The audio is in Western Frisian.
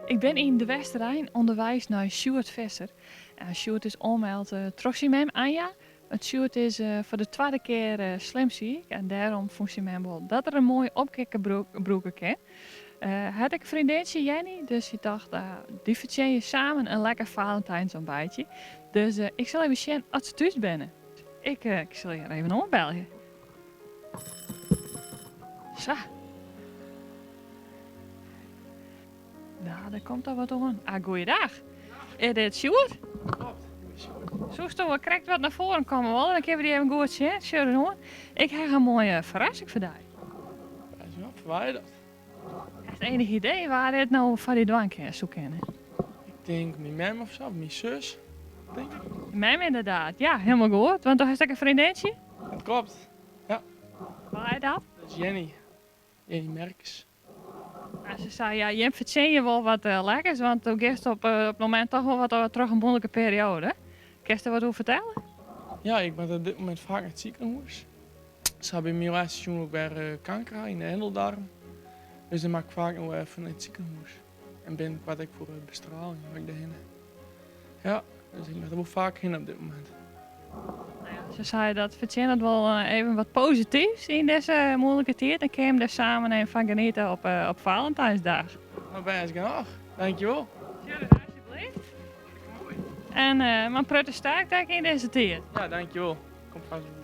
Ik bin yn De Westerein ûnderweis nei Sjoerd Visser. Sjoerd is oanmeld troch syn mem Anja. Want Sjoerd is foar de twadde kear slim siik en dêrom fûn syn mem wol dat er in moaie opkikker brûke kin. Hy hat ek in freondintsje, Jenny, dus hy tocht dy fertsjinje samen in lekker Valentijnsontbijtje. Dus ik sil even sjen oft se thús binne. Ik sil hjir even oanbelje. Sa. Nou, der komt al wat oan. Ah, goeiedag. Is dit Sjoerd? Klopt, ik bin Sjoerd. Soesto wol krekt wat nei foaren komme wolle? Dan kinne we dy even goed sjen. Sjoch ris oan. Ik ha in moaie ferrassing foar dy. Foar wa is dat? Hast enich idee wa dit no foar dy dwaan kin, soe kinne? Ik tink myn mem of sa, of myn sus, tink ik. Mem inderdaad, ja, helemaal goed. Want do hast ek in freondintsje? Dat klopt, ja. Wa is dat? Dat is Jenny, Jenny Merks. Nou, se sei, ja, jim fertsjinje wol wat lekkers, want do giest op it momint toch wol wat troch in moeilike perioade. Kinst der wat oer fertelle? Ja, ik moat op dit momint faak nei it sikehûs. Se ha by my lêste sjoen dat ik wer kanker ha yn de endeldarm. Dus dan moat ik faak noch even nei it sikehûs. En binnenkoart ek foar bestraling moat ik dêrhinne. Ja, dus ik moat der wol faak hinne op dit momint. Nou ja, se sei dat fertsjinnet wol even wat posityfs yn dizze moeilike tiid. Dan kinne jim der samen even fan geniete op, op Valentijnsdag. No bêst genôch. Dankjewol. Sjoerd, alsjeblieft. En uh, mar in protte sterkte ek yn dizze tiid. Ja, dankjewol. Komt fêst wol.